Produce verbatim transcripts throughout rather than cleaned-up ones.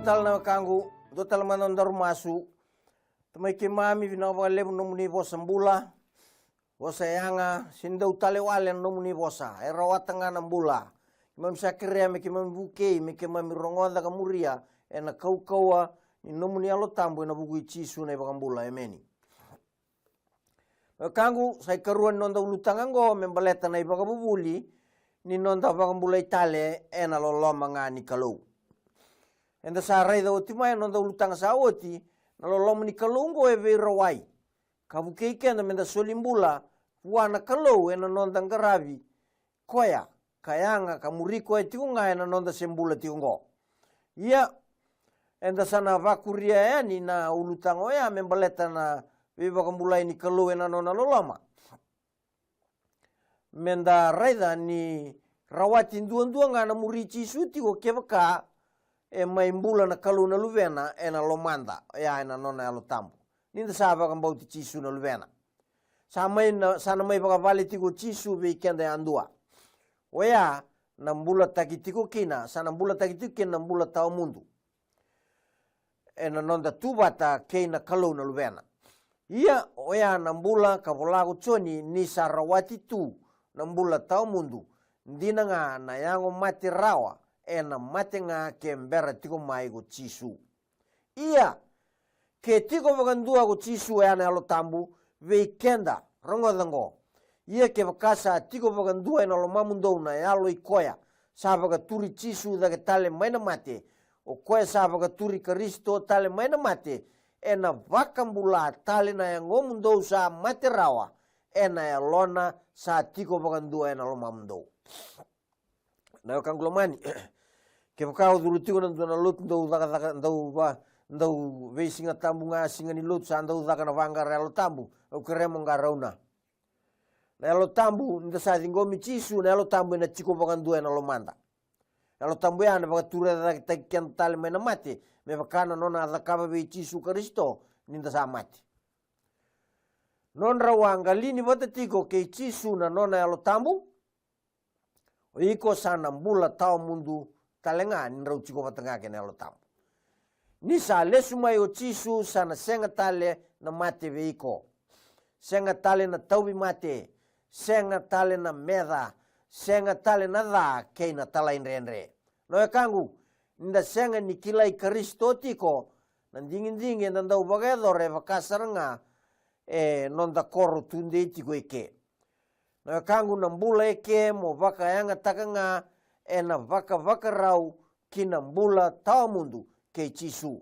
Tale na wekaqu, dua tale mada na daru masu. Tamai keimami, vinaka vakalevu na nomuni vosa bula. Vosa yaga, sega ni dau tale wale na nomuni vosa, e rawata ga na bula. Keimami sa kerea me keimami vukei, me keimami rogoca ka muria ena kaukauwa ni nomuni Yalo Tabu, ena vuku i Jisu na iVakabula. Emeni. Na wekaqu, sa ikarua ni noda ulutaga oqo me baleta na ivakavuvuli ni noda vakabulai tale ena loloma ga ni Kalou. Eda sa raica oti mai ena noda ulutaga sa oti, na loloma ni Kalou oqo e veirawai ka vukei keda meda soli bula vua na Kalou ena noda qaravi koya ka yaga ka muri koya tiko ga ena noda se bula tiko oqo. Ia, eda sa na vakuria yani na ulutaga oya me baleta na veivakabulai ni Kalou ena nona loloma. Meda raica ni rawati duadua ga na muri Jisu tiko kevaka e mai bula na Kalou na Luvena ena lomada, oya ena nona Yalo Tabu. Nida sa vakabauti Jisu na Luvena, sa mai na, sa na mai vakavale tiko Jisu vei keda yadua. Oya na bulataki tiko kina, sa na bulataki tiko kina na bula tawamudu ena noda tu vata kei na Kalou na Luvena. Ia, oya na bula ka vola ko Joni ni sa rawati tu na bula tawamudu, dina ga na yago mate rawa ena mate ga ke bera tiko mai ko Jisu. Ia, ke tiko vakadua ko Jisu, oya na Yalo Tabu, vei keda, rogoca oqo. Ia kevaka sa tiko vakadua ena lomamudou na Yalo i koya sa vakaturi Jisu cake tale mai na mate, o koya sa vakaturi Karisito tale mai na mate, ena vakabula tale na yagomudou sa mate rawa ena Yalona sa tiko vakadua ena lomamudou. Na wekaqu lomani, kevaka o curu tiko na dua na lotu dau cakacaka, dau va, dau veisiga tabu ga, siga ni lotu sa dau caka na vaqara Yalo Tabu, au kerea mo qarauna. Na Yalo Tabu, nida sa ciqomi Jisu, na Yalo Tabu ena tiko vakadua ena lomada. Yalo Tabu ya ena vakaturecataketaki keda tale mai na mate, me vaka na nona a cakava vei Jisu Karisito nida sa mate. Nodrau a qalini vata tiko kei Jisu na nona Yalo Tabu, o iko sa na bula tawamudu tale ga ni drau tiko vata ga kei na Yalo Tabu. Ni sa lesu mai o Jisu, sa na sega tale na mate vei iko. Sega tale na tauvimate, sega tale na meca, sega tale na ca kei na talaidredre. Na wekaqu, nida sega ni kilai Karisito tiko, na digidigi eda dau vakayacora e vaka sara ga e noda koro tudei tiko eke. Na wekaqu, na bula eke mo vakayagataka ga ena vakavakarau ki na bula tawamudu kei Jisu.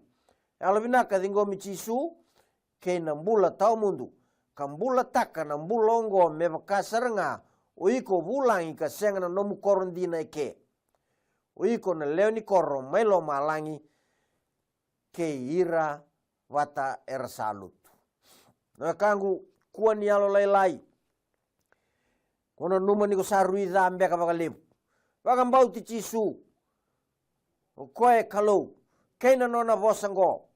Yalovinaka ciqomi Jisu kei na bula tawamudu, ka bulataka na bula oqo me vaka sara ga o iko vulagi ka sega na nomu koro dina eke. O iko na lewe ni koro mai lomalagi kei ira vata era sa lutu. Na wekaqu, kua ni yalolailai. Ko nanuma ni ko sa rui ca beka vakalevu. Vakabauti Jisu, o koya e Kalou, kei na nona vosa oqo.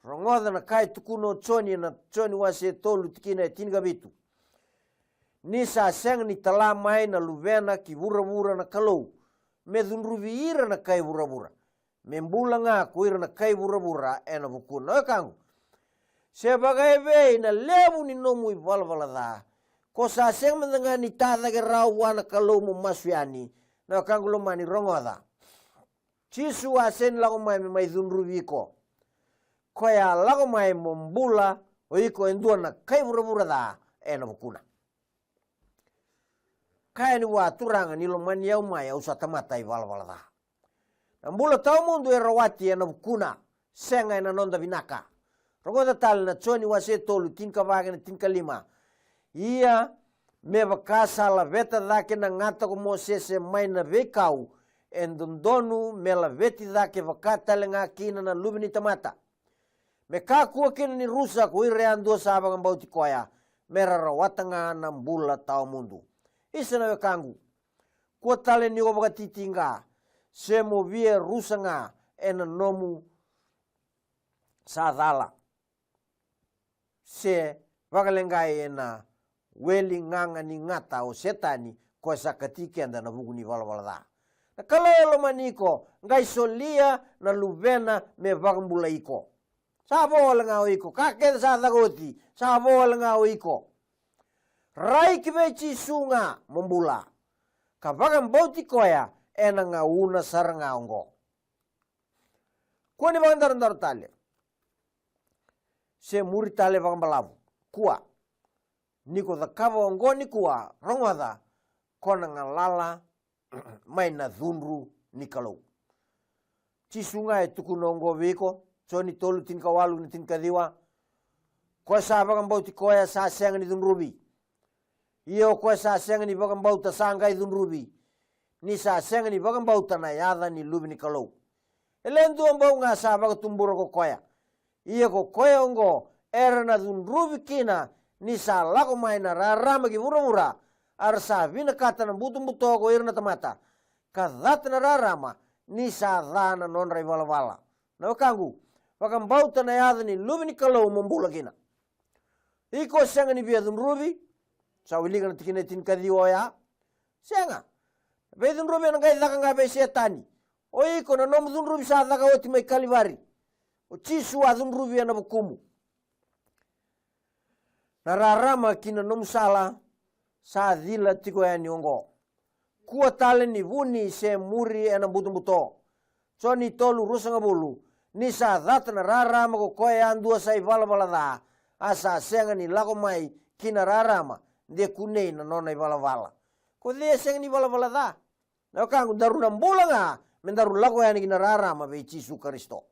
Rogoca na ka e tukuna o Joni ena Joni wase e tolu tikina e tinikavitu. Ni sa sega ni tala mai na Luvena ki vuravura na Kalou me cudruvi ira na kai vuravura, me bula ga ko ira na kai vuravura ena vukuna. Na wekaqu, se vakaevei na levu ni nomu ivalavala ca, ko sa sega mada ga ni ta cake rawa vua na Kalou mo masu yani. Na wekaqu lomani, rogoca. Jisu a sega ni lako mai me mai cudruvi iko. Koya a lako mai mo bula o iko e dua na kai vuravura ca ena vukuna. Kaya ni vua, Turaga, ni lomani au mai, au sa tamata ivalavala ca. Na bula tawamudu e rawati ena vukuna, sega ena noda vinaka. Rogoca tale na Joni wase tolu, tinikava kei na tinikalima. Ia, me vaka sa laveta cake na gata ko Mosese mai na veikau, e dodonu me laveti cake vaka tale ga kina na Luve ni tamata, me kakua kina ni rusa ko ira yadua sa vakabauti koya, me ra rawata ga na bula tawamudu. Isa na wekaqu, kua tale ni o vakatitiqa, se mo via rusa ga ena nomu sa cala, se vakaleqai ena weli gaga ni gata o Setani, ko e sa kati keda na vuku ni valavala ca. Na Kalou e lomani iko, qai solia na Luvena me vakabulai iko. Sa vo wale ga o iko, ka kece sa caka oti, sa vo wale ga o iko. Rai ki vei Jisu ga mo bula, ka vakabauti koya ena gauna sara ga oqo. Kua ni vakadarodaro tale, se muri tale vakabalavu. Kua ni ko cakava oqo nikua, rogoca, ko na galala mai na cudru ni Kalou. Jisu ga e tukuna oqo vei iko, Joni tolu, tinikawalu na tinikaciwa. Ko sa vakabauti koya sa sega ni cudruvi. Ia o koya sa sega ni vakabauta sa qai cudruvi, ni sa sega ni vakabauta na yaca ni Luve ni Kalou. E le dua bau ga sa vakatubura ko koya. Ia ko koya oqo era na cudruvi kina ni sa lako mai na rarama ki vuravura, a ra sa vinakata na butobuto ko ira na tamata, ka cata na rarama, ni sa ca na nodra ivalavala. Na wekaqu, vakabauta na yaca ni Luve ni Kalou mo bula kina. Iko sega ni via cudruvi. Sa wilika na tikina e tinikaciwa oya. Sega. Veicudruvi ena qai caka ga vei Setani. O iko na nomu cudruvi sa caka oti mai Kalivari. O Jisu a cudruvi ena vukumu. Na rarama ki na nomu sala sa cila tiko yani oqo. Kua tale ni vuni se muri ena butobuto. Joni tolu, ruasagavulu. Ni sa cata na rarama ko koya yadua sa ivalavala ca, a sa sega ni lako mai ki na rarama, de kunei na nona ivalavala. Ko cei e sega ni valavala ca? Na wekaqu, daru na bula ga me daru lako yani ki na rarama vei Jisu Karisito.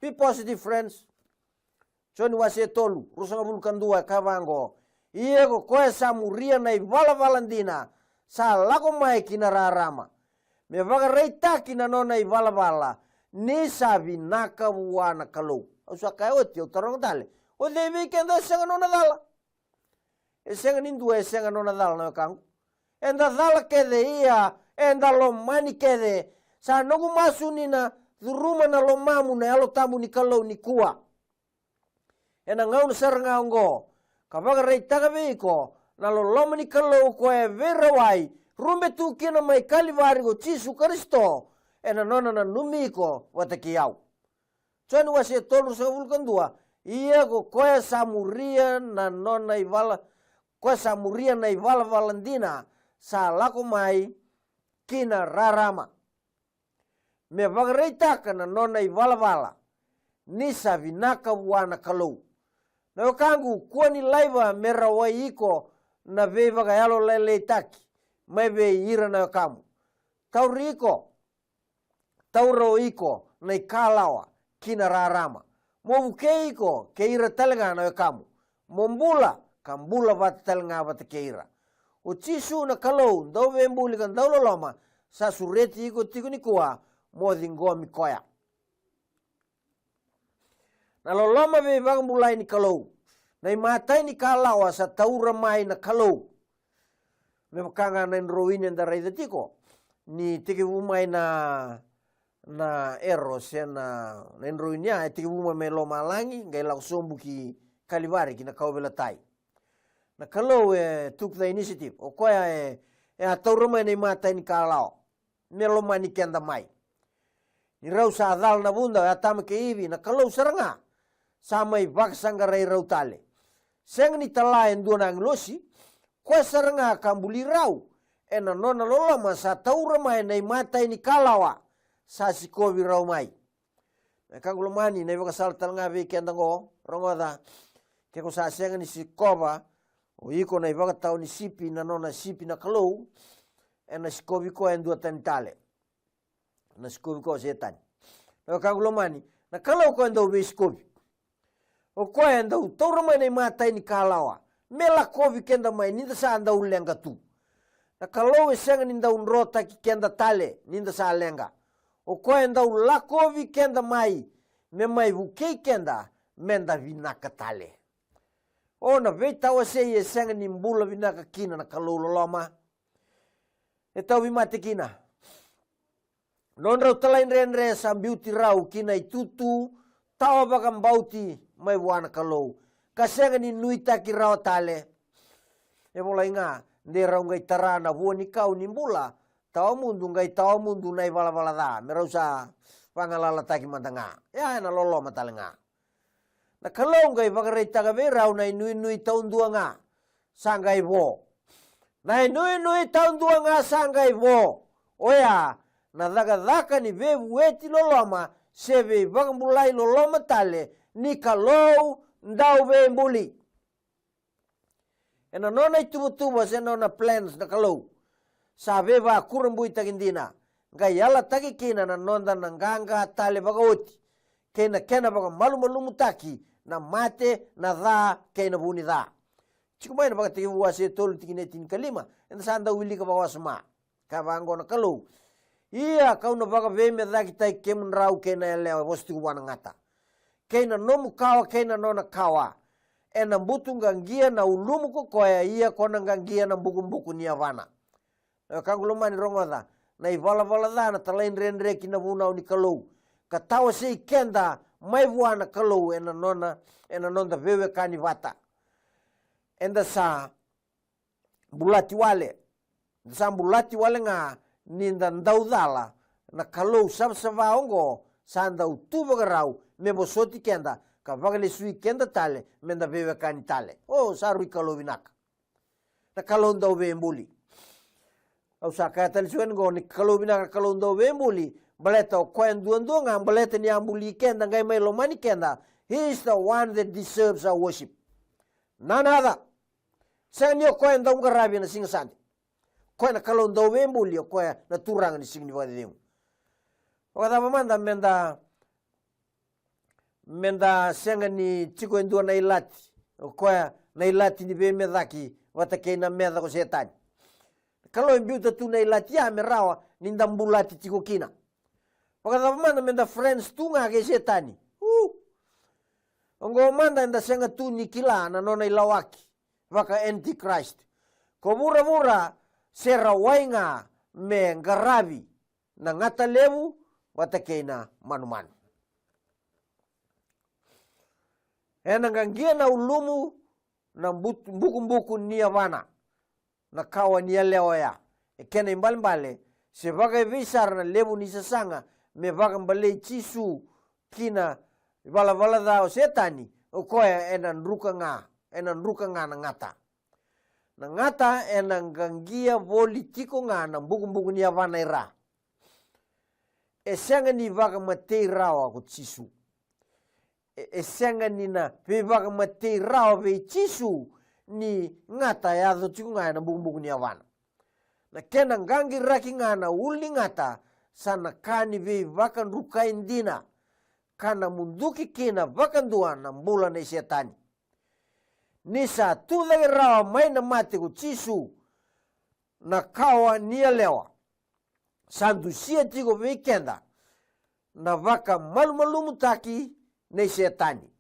Be positive, friends. Joni wase tolu, ruasagavulu ka dua, e kaya vaqo: Ia ko koya sa muria na ivalavala dina sa lako mai ki na rarama, me vakaraitaki na nona ivalavala, ni sa vinaka vua na Kalou. Au sa kaya oti, au taroga tale, o cei vei keda e sega nona cala? E sega ni dua e sega nona cala, na wekaqu. Eda cala kece, ia eda lomani kece. Sa noqu masu ni na curuma na lomamu na Yalo Tabu ni Kalou nikua, ena gauna sara ga oqo, ka vakaraitaka vei iko na loloma ni Kalou, koya e veirawai, rube tu kina mai Kalivari ko Jisu Karisito, ena nona nanumi iko vata kei au. Joni wase tolu, ruasagavulu ka dua: Ia ko koya sa muria na nona ivala, koya sa muria na ivalavala dina sa lako mai ki na rarama, me vakaraitaka na nona ivalavala, ni sa vinaka vua na Kalou. Na wekaqu, kua ni laiva me rawai iko na veivakayalolailaitaki mai vei ira na wekamu. Tauri iko, taura o iko na ikalawa ki na rarama, mo vukei iko kei ira tale ga na wekamu, mo bula ka bula vata tale ga vata kei ira. O Jisu na Kalou dauveibuli ka dauloloma sa sureti iko tiko nikua mo ciqomi koya. Na loloma veivakabulai ni Kalou. Na imatai ni kalawa sa taura mai na Kalou. Me vaka ga na idroini eda raica tiko ni tekivu mai na, na ero se na, na idroini ya, e tekivu mai mai lomalagi, qai lako sobu ki Kalivari, ki na kauveilatai. Na Kalou e took the initiative. O koya e, e a taura mai na imatai ni kalawa me lomani keda mai. Ni rau sa cala na vuda, o Atama kei Ivi, na Kalou sara ga sa mai vakasaqarai rau tale. Sega ni tala e dua na agilosi, koya sara ga ka buli rau. Ena nona loloma sa taura mai na imatai ni kalawa, sa sikovi rau mai. Na wekaqu lomani, na ivakasala tale ga vei keda oqo, rogoca, ke ko sa sega ni sikova o iko na ivakatawa ni sipi, na nona sipi na Kalou, ena sikovi koya e dua tani tale. Na sikovi koya o Setani. Na wekaqu lomani, na Kalou koya e dau veisikovi. O koya e dau taura mai na imatai ni kalawa me lakovi keda mai ni da sa dau leqa tu. Na Kalou e sega ni dau drotaki keda tale ni da sa leqa. O koya e dau lakovi keda mai me mai vukei keda me da vinaka tale. O na veitawasei e sega ni bula vinaka kina na Kalou loloma. E tauvimate kina. Nodrau talaidredre sa biuti rau ki na itutu tawa vakabauti mai vua na Kalou, ka sega ni nuitaki rawa tale. E volai ga, de rau qai tara na vua ni kau ni bula tawamudu, qai tawamudu na ivalavala ca, me rau sa vagalalataki mada ga. Ya ena loloma tale ga. Na Kalou qai vakaraitaka vei rau na inuinui taudua ga sa qai vo. Na inuinui taudua ga sa qai vo, oya na cakacaka ni veivueti loloma se veivakabulai loloma tale ni Kalou dauveibuli. Ena nona ituvatuva se nona plans na Kalou, sa veivakurabuitaki dina, qai yalataki kina na noda na qaqa tale vakaoti, kei na kena vakamalumalumutaki na mate, na ca, kei na vu ni ca. Tiko mai na Vakatekivu wase e tolu tikina e tinikalima, eda sa dau wilika vakawasoma. Ka vaqo na Kalou: Ia kau na vakaveimecakitaki kemudrau kei na yalewa, e vosa tiko vua na gata, kei na nomu kawa kei na nona kawa. Ena butu qaqia na ulumu ko koya, ia ko na qaqia na bukubuku ni yavana. Na wekaqu lomani, rogoca na ivalavala ca, na talaidredre ki na vunau ni Kalou, ka tawasei keda mai vua na Kalou ena nona, ena noda veiwekani vata. Eda sa bulati wale. Da sa bulati wale ga ni da dau cala na Kalou savasava oqo, sa dau tu vakarau me vosoti keda ka vakalesui keda tale me da veiwekani tale. O, sa rui Kalou vinaka. Na Kalou dauveibuli. Au sa kaya tale tiko yani oqo ni Kalou vinaka, na Kalou dauveibuli, baleta o koya duadua ga, baleta ni a buli keda, qai mai lomani keda. He is the one that deserves our worship. None other. Sega ni o koya e dau qaravi ena siga Sade. O koya na Kalou dauveibuli, o koya na Turaga ni siga ni vakacecegu. Vakacava mada meda, meda sega ni tiko e dua na ilati, o koya na ilati ni veimecaki vata kei na meca ko Setani? Na Kalou e biuta tu na ilati ya me rawa ni da bulati tiko kina. Vakacava mada meda friends tu ga kei Setani? U! Oqo mada eda sega tu ni kila na nona ilawaki vaka-antichrist. Ko vuravura se rawai ga me qaravi na gata levu vata kei na manumanu. Ena qaqia na ulumu na but-, bukubuku ni yavana, na kawa ni yalewa oya. E kena ibalebale, se vakaevei sara na levu ni sasaga me vakabalei Jisu ki na ivalavala ca o Setani, o koya ena druka ga, ena druka ga na gata. Na gata ena qaqia voli tiko ga na bukubuku ni yavana i ra. E sega ni vakamatei rawa ko Jisu. E, e sega ni na veivakamatei rawa vei Jisu ni gata e yaco tiko ga ena bukubuku ni yavana. Na kena qaqiraki ga na ulu ni gata sa na ka ni veivakadrukai dina, ka na muduki kina vakadua na bula nei Setani. Ni sa tu cake rawa mai na mate ko Jisu, na kawa ni yalewa, sa dusia tiko vei keda na vakamalumalumutaki nei Setani.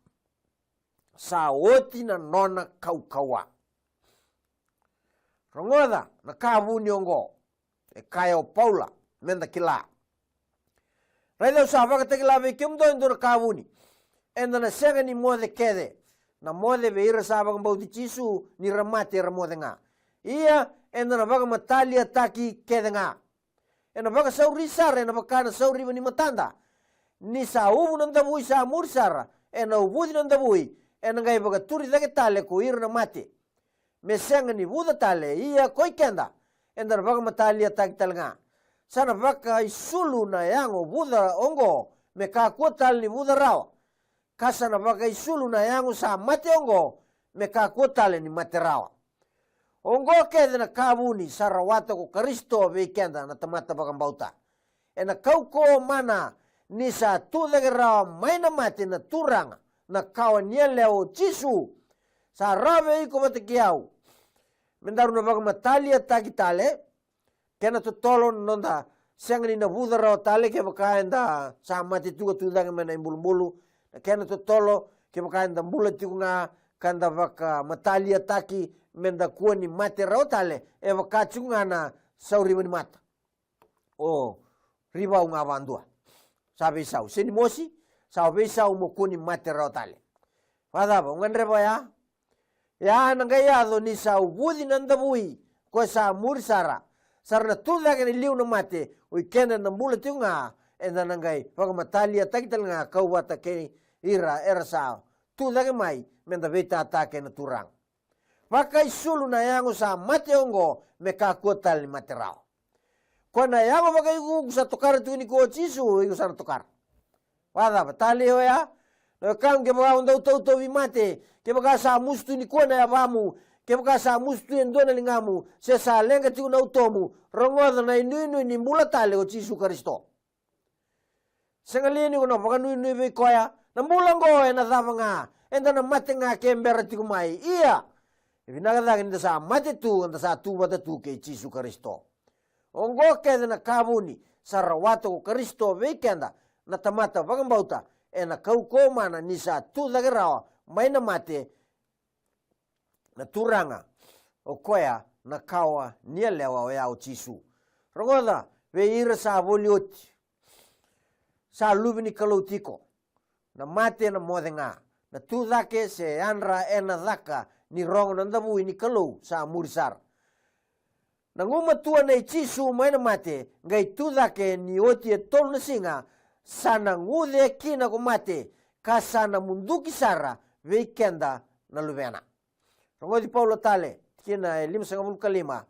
Sa oti na nona kaukauwa. Rogoca na ka vuni oqo e kaya o Paula meda kila. Raica, au sa vakatakila vei kemudou e dua na ka vuni. Eda na sega ni moce kece. Na moce vei ira sa vakabauti Jisu, ni ra mate era moce ga. Ia eda na vakamataliataki kece ga. Ena vakasauri sara, ena vaka na sauriva ni matada. Ni sa uvu na davui, sa muri sara, ena uvuci na davui, ena qai vakaturi cake tale ko ira na mate. Me sega ni vuca tale, ia koi keda eda na vakamataliataki tale ga. Sa na vakaisulu na yago vuca oqo me kakua tale ni vuca rawa, ka sa na vakaisulu na yago sa mate oqo me kakua tale ni mate rawa. Oqo kece na ka vuni sa rawata ko Karisito vei keda na tamata vakabauta. Ena kaukauwa mana ni sa tu cake rawa mai na mate na Turaga, na kawa ni yalewa o Jisu. Sa rawa vei iko vata kei au me daru na vakamataliataki tale. Kena totolo na noda sega ni na vuca rawa tale kevaka eda sa mate tu ka tu cake mai na ibulubulu. Na kena totolo kevaka eda bula tiko ga ka da vakamataliataki, meda kua ni mate rawa tale, e vaka tiko ga na sauriva ni mata. O rivau ga vadua. Sa veisau, se ni mosi, sa veisau mo kua ni mate rawa tale. Vakacava, o gadreva oya? Ia na qai yaco ni sa uvuci na davui, ko sa muri sara, Sa ra na tu cake na liu na mate, o i keda na bula tiko ga, eda na qai vakamataliataki tale ga kau vata kei ira era sa tu cake mai, meda veitata kei na Turaga. Vakaisulu na yago sa mate oqo me kakua tale ni mate rawa. Koya na yago vakaiukuuku sa tokara tiko nikua o Jisu, iko sa na tokara. Vakacava tale oya? Na wekaqu, kevaka o dau tautauvi mate, kevaka sa musu tu nikua na yavamu, kevaka sa musu tu e dua na ligamu, se sa leqa tiko na utomu, rogoca, na inuinui ni bula tale o Jisu Karisito. Sega li ni ko na vakanuinui vei koya? Na bula oqo ena cava ga? Eda na mate ga ke bera tiko mai. Ia, e vinaka cake ni da sa mate tu, eda sa tu vata tu kei Jisu Karisito. Oqo kece na ka vuni sa rawata ko Karisito vei keda na tamata vakabauta ena kaukauwa mana ni sa tu cake rawa mai na mate na Turaga, o koya na kawa ni yalewa, oya o Jisu. Rogoca, vei ira sa voli oti, sa luve ni Kalou tiko. Na mate ena moce ga. Na tu cake se yadra ena caka ni rogo na davui ni Kalou sa muri sara. Na gumatua nei Jisu mai na mate, qai tu cake ni oti e tolu na siga, sa na guce kina ko mate, ka sa na muduki sara vei keda na luvena. Rogoci Paula tale, tikina e limasagavulu ka lima,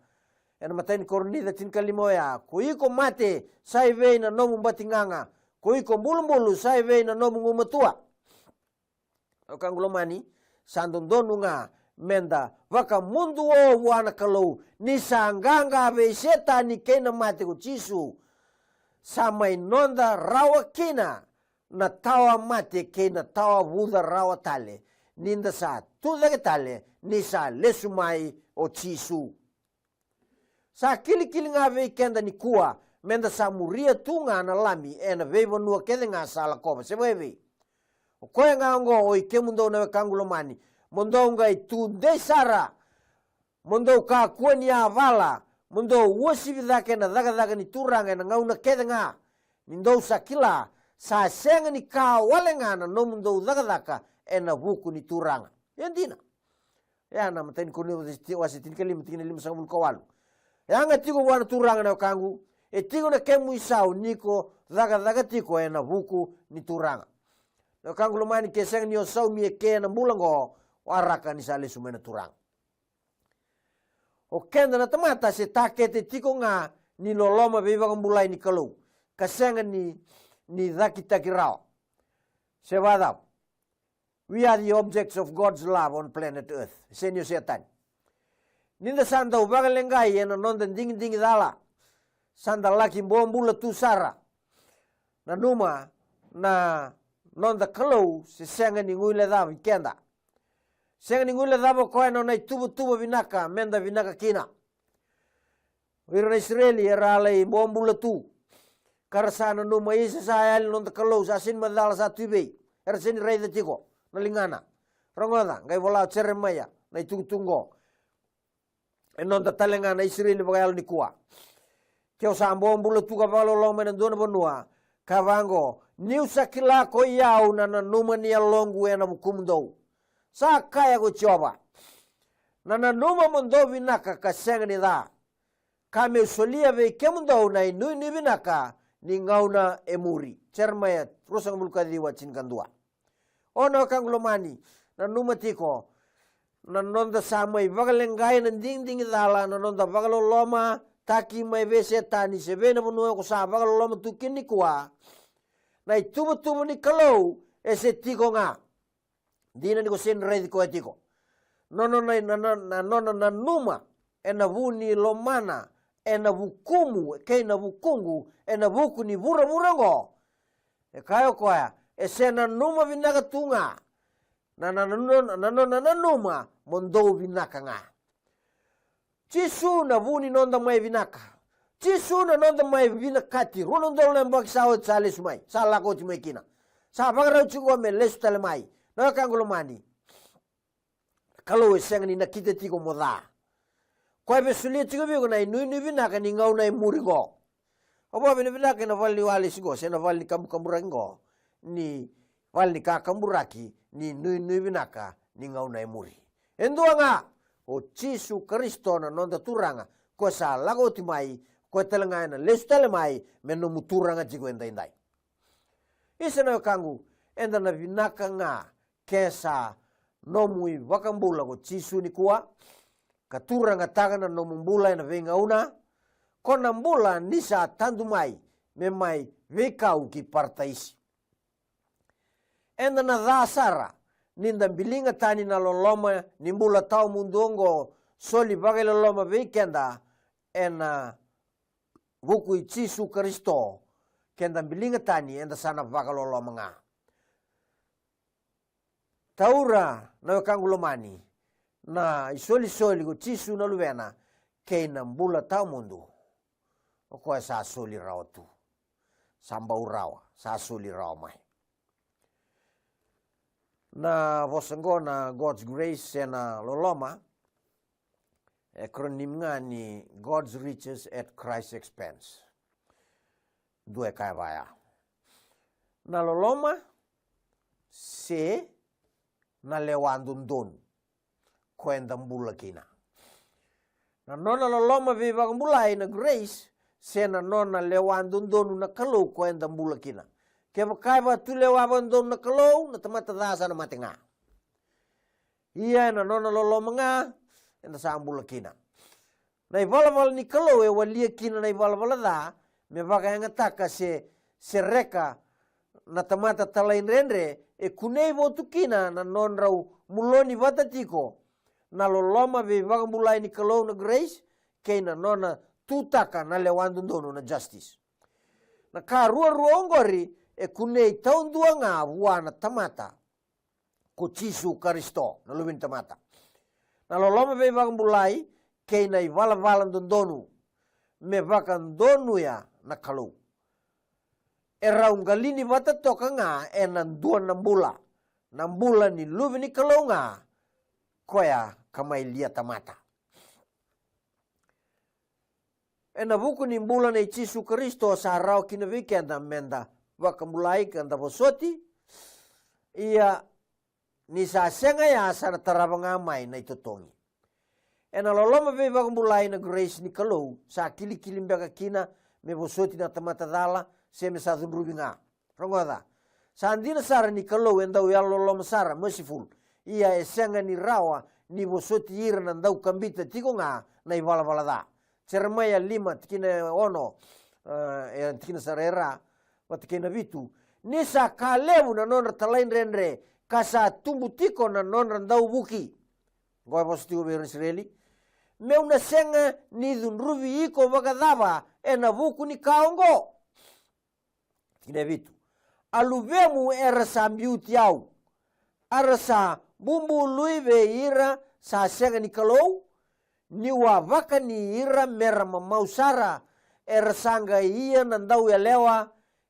ena imatai ni Korinica tinikalima oya: Ko iko mate, sa i vei na nomu batigaga? Ko iko bulubulu, sa i vei na nomu gumatua? Na wekaqu lomani, sa dodonu ga meda vakamuduo vua na Kalou, ni sa qaqa vei Setani kei na mate ko Jisu. Sa mai noda rawa kina na tawa mate kei na tawa vuca rawa tale, ni da sa tu cake tale, ni sa lesu mai o Jisu. Sa kilikili ga vei keda nikua, meda sa muria tu ga na Lami ena veivanua kece ga sa lakova, se vakaevei? O koya ga oqo, o i kemudou na wekaqu lomani, mo dou qai tudei sara, mo dou kakua ni yavala, mo dou uasivi cake na cakacaka ni Turaga ena gauna kece ga, ni dou sa kila sa sega ni ka wale ga na nomudou cakacaka ena vuku ni Turaga. E dina. Ia na imatai ni Korinica wase tinikalima, tikina limasagavulu ka walu: Yaga tiko vua na Turaga, na wekaqu, e tiko na kemu isau ni ko cakacaka tiko ena vuku ni Turaga. Na wekaqu lomani, ke sega ni o saumi eke na bula oqo, waraka ni sa lesu mai na Turaga. O keda na tamata se takete tiko ga ni loloma veivakabulai ni Kalou, ka sega ni, ni cakitaki rawa. Se vakacava? We are the objects of God's love on planet Earth. Sega ni o Setani. Ni da sa dau vakaleqai ena noda digidigi cala, sa da laki bobula tu sara. Nanuma, na noda Kalou se sega ni guilecavi keda. Sega ni guilecava o koya na nona ituvatuva vinaka meda vinaka kina. O ira na Isireli era a lai bobula tu, ka ra sa nanuma, isa, sa yali na noda Kalou, sa sega ni macala, sa tu i vei? Era sega ni raica tiko na ligana. Rogoca, qai vola o Jeremaia na itukutuku oqo. E noda tale ga na Isireli vakayalo nikua. Ke o sa bobula tu ka vakaloloma ena dua na vanua, ka vaqo: Niu sa kila ko i au na nanuma ni yaloqu ena vukumudou, sa kaya ko Jiova. Na nanuma mo dou vinaka ka sega ni ca, ka me'u solia vei kemudou na inuinui vinaka ni gauna e muri. Jeremaia ruasagavulu ka ciwa, tinikadua. O na wekaqu lomani, nanuma tiko, na noda sa mai vakaleqai na digidigi cala, na noda vakalolomataki mai vei Setani, se vei na vanua ko sa vakaloloma tu kina nikua, na ituvatuva ni Kalou e se tiko ga. Dina ni ko sega ni raici koya tiko. Nona, na, na, na, na nona nanuma ena vu ni lomana ena vukumu kei na vukuqu ena vuku ni vuravura oqo. E kaya o koya, e se nanuma vinaka tu ga. Na, na, na, na, na nona nanuma mo dou vinaka ga. Jisu na vu ni noda mai vinaka. Jisu na noda mai vinakati. Rua na udolu na yabaki sa oti sa lesu mai, sa lako oti mai kina. Sa vakarau tiko me lesu tale mai. Na wekaqu lomani, Kalou e sega ni nakita tiko mo ca. Koya e via solia tiko vei iko na inuinui vinaka ni gauna e muri qo. Au vakavinavinaka ena vale ni walesi qo, se na vale ni kabukaburaki qo, ni vale ni kakaburaki ni nuinui vinaka ni gauna e muri. E dua ga, o Jisu Karisito na noda Turaga, ko sa lako oti mai, ko tale ga ena lesu tale mai me nomu Turaga tiko edaidai. Isa na wekaqu, eda na vinaka ga ke sa nomu iVakabula ko Jisu nikua, ka turagataka na nomu bula ena veigauna, ko na bula ni sa tadu mai me mai veikau ki Parataisi. Eda na ca sara ni da biliga tani na loloma ni bula tawamudu oqo soli vakailoloma vei keda ena vuku i Jisu Karisito. Keda biliga tani, eda sa na vakaloloma ga. Taura na wekaqu lomani na isolisoli ko Jisu na Luvena kei na bula tawamudu. O koya sa soli rawa tu, sa bau rawa, sa soli rawa mai. Na vosa oqo na God's grace se na loloma, e acronym ga ni God's riches at Christ's expense. Dua e kaya vaya, na loloma se na lewa dodonu ko eda bula kina. Na nona loloma veivakabulai na grace, se na nona lewa dodonu na Kalou ko eda bula kina. Kevaka e vakatulewa vakadodonu na Kalou, na tamata ca sa na mate ga. Ia ena nona loloma ga eda sa bula kina. Na ivalavala ni Kalou e walia kina na ivalavala ca me vakayagataka se sereka na tamata talaidredre, e kunei votu kina na nodrau muloni vata tiko na loloma veivakabulai ni Kalou na grace, kei na nona tutaka na lewa dodonu na justice. Na ka ruarua oqori e kunei taudua ga vua na tamata ko Jisu Karisito na Luve ni tamata. Na loloma veivakabulai kei na ivalavala dodonu me vakadonuya na Kalou. E rau qalini vata toka ga ena dua na bula, na bula ni Luve ni Kalou ga, koya ka mai lia tamata. Ena vuku ni bula nei Jisu Karisito sa rawa kina vei keda meda vakabulai ka da vosoti. Ia ni sa sega ya sa na tarava ga mai na itotogi. Ena loloma veivakabulai na grace ni Kalou sa kilikili beka kina me vosoti na tamata cala se me sa cudruvi ga. Rogoca, sa dina sara ni Kalou e dau yalololoma sara, merciful. Ia e sega ni rawa ni vosoti ira na daukabita tiko ga na ivalavala ca. Jeremaia lima tikina e ono, e, e tikina sara e ra vata kei na vitu. Ni sa ka levu na nodra talaidredre ka sa tubu tiko na nodra dauvuki. Oqo e vosa tiko vei ira na Isireli. Meu na sega ni cudruvi iko vakacava ena vuku ni ka oqo? Tikina e vitu. A luvemu era sa biuti au, a ra sa bubului vei ira sa sega ni Kalou. Niu a vakani ira me ra mamau sara, era sa qai ia na dauyalewa,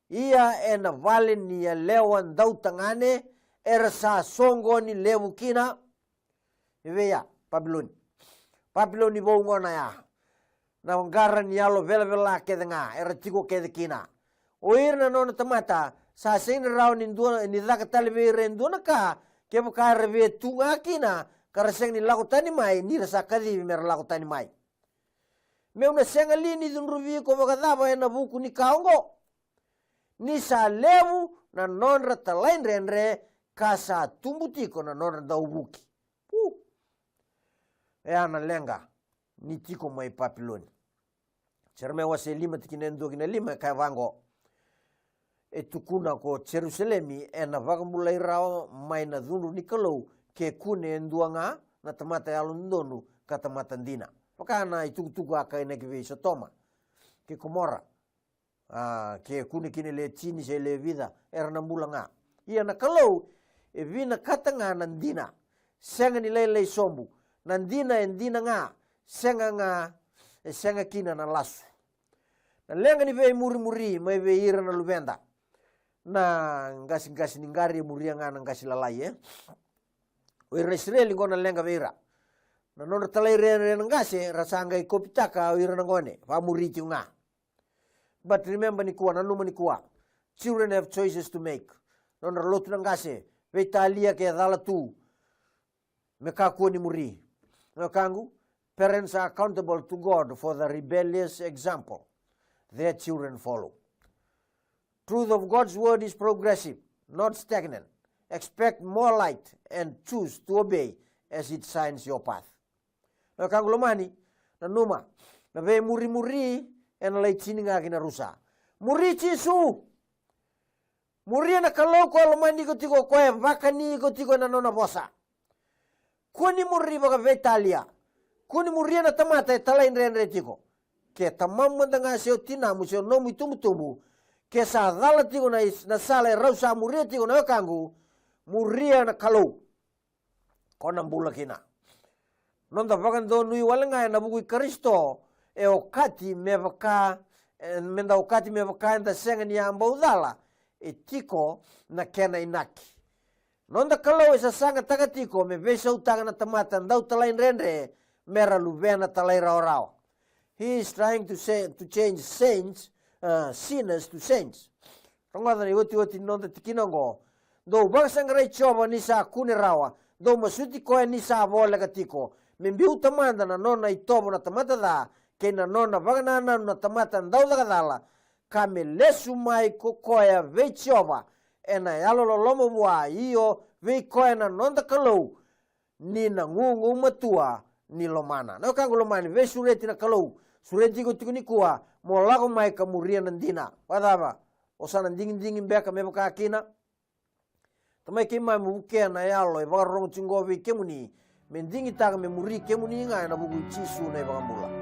ia ena vale ni yalewa dautagane, era sa soqoni levu kina. E vei ya? Papiloni. Papiloni vou gona ya. Na qara ni yalo velavela kece ga era tiko kece kina. O ira na nona tamata sa sega ni rawa ni dua, ni caka tale vei ira e dua na ka, kevaka era via tu ga kina ka ra sega ni lako tani mai, ni ra sa kacivi me ra lako tani mai. Meu na sega li ni cudruvi iko vakacava ena vuku ni ka oqo? Ni sa levu na nodra talaidredre ka sa tubu tiko na nodra dauvuki. Pu. E a na leqa ni tiko mai Papiloni. Jeremaia wase lima tikina e dua ki na lima e kaya vaqo. E tukuna ko Jerusalemi ena vakabulai rawa mai na cudru ni Kalou ke kune e dua ga na tamata yalododonu ka tamata dina. Vaka na itukutuku a kainaki vei Sotoma kei Komora. A, ke kune kina e le tini se le vica, era na bula ga. Ia na Kalou e vinakata ga na dina. Sega ni lailai sobu. Na dina e dina ga. Sega ga, e sega kina na lasu. Na leqa ni veimurimuri mai vei ira na luveda. Na qasiqasi ni qari e muria ga na qasi lalai, e. O ira na Isireli qo na leqa vei ira. Na nodra talaidredre na qase, ra sa qai kopitaka o ira na gone, vakamuri tiko ga. But remember nikua, nanuma nikua. Children have choices to make. Nodra lotu na qase, veitalia ke cala tu. Me kakua ni muri. Na wekaqu, Parents are accountable to God for the rebellious example their children follow. Truth of God's word is progressive, not stagnant. Expect more light and choose to obey as it shines your path. Na wekaqu lomani, nanuma, na veimurimuri ena lai tini ga ki na rusa. Muri Jisu. Muria na Kalou ko lomani iko tiko, ko e vakani iko tiko ena nona vosa. Kua ni muri vakaveitalia. Kua ni muria na tamata e talaidredre tiko. Ke tamamu mada ga se o tinamu se o nomu itubutubu, ke sa cala tiko na, na sala e rau sa muria tiko, na wekaqu, muria na Kalou. Ko na bula kina. Noda vakadonui wale ga ena vuku i Karisito, e okati me vaka, e, meda okati me vaka eda sega ni a bau cala, e tiko na kena inaki. Noda Kalou e sasagataka tiko me veisautaka na tamata dau talaidredre mera luvena talairawarawa. He is trying to say, to change saints, uh, sinners to saints. Rogoca na iotioti ni noda tikina oqo. Dou vakasaqarai Jiova ni sa kune rawa, dou masuti koya ni sa voleka tiko, me biuta mada na nona itovo na tamata ca, kei na nona vakanananu na tamata dau caka cala, ka me lesu mai ko koya vei Jiova ena yalololoma vua, io, vei koya na noda Kalou, ni na gugumatua ni lomana. Na wekaqu lomani, veisureti na Kalou, sureti iko tiko nikua mo lako mai ka muria na dina. Vakacava? O sa na digidigi beka me vaka kina? Tamai keimami, vukea na yalo e vakarorogo tiko vei kemuni, me digitaka me muri kemuni ga ena vuku i Jisu na iVakabula.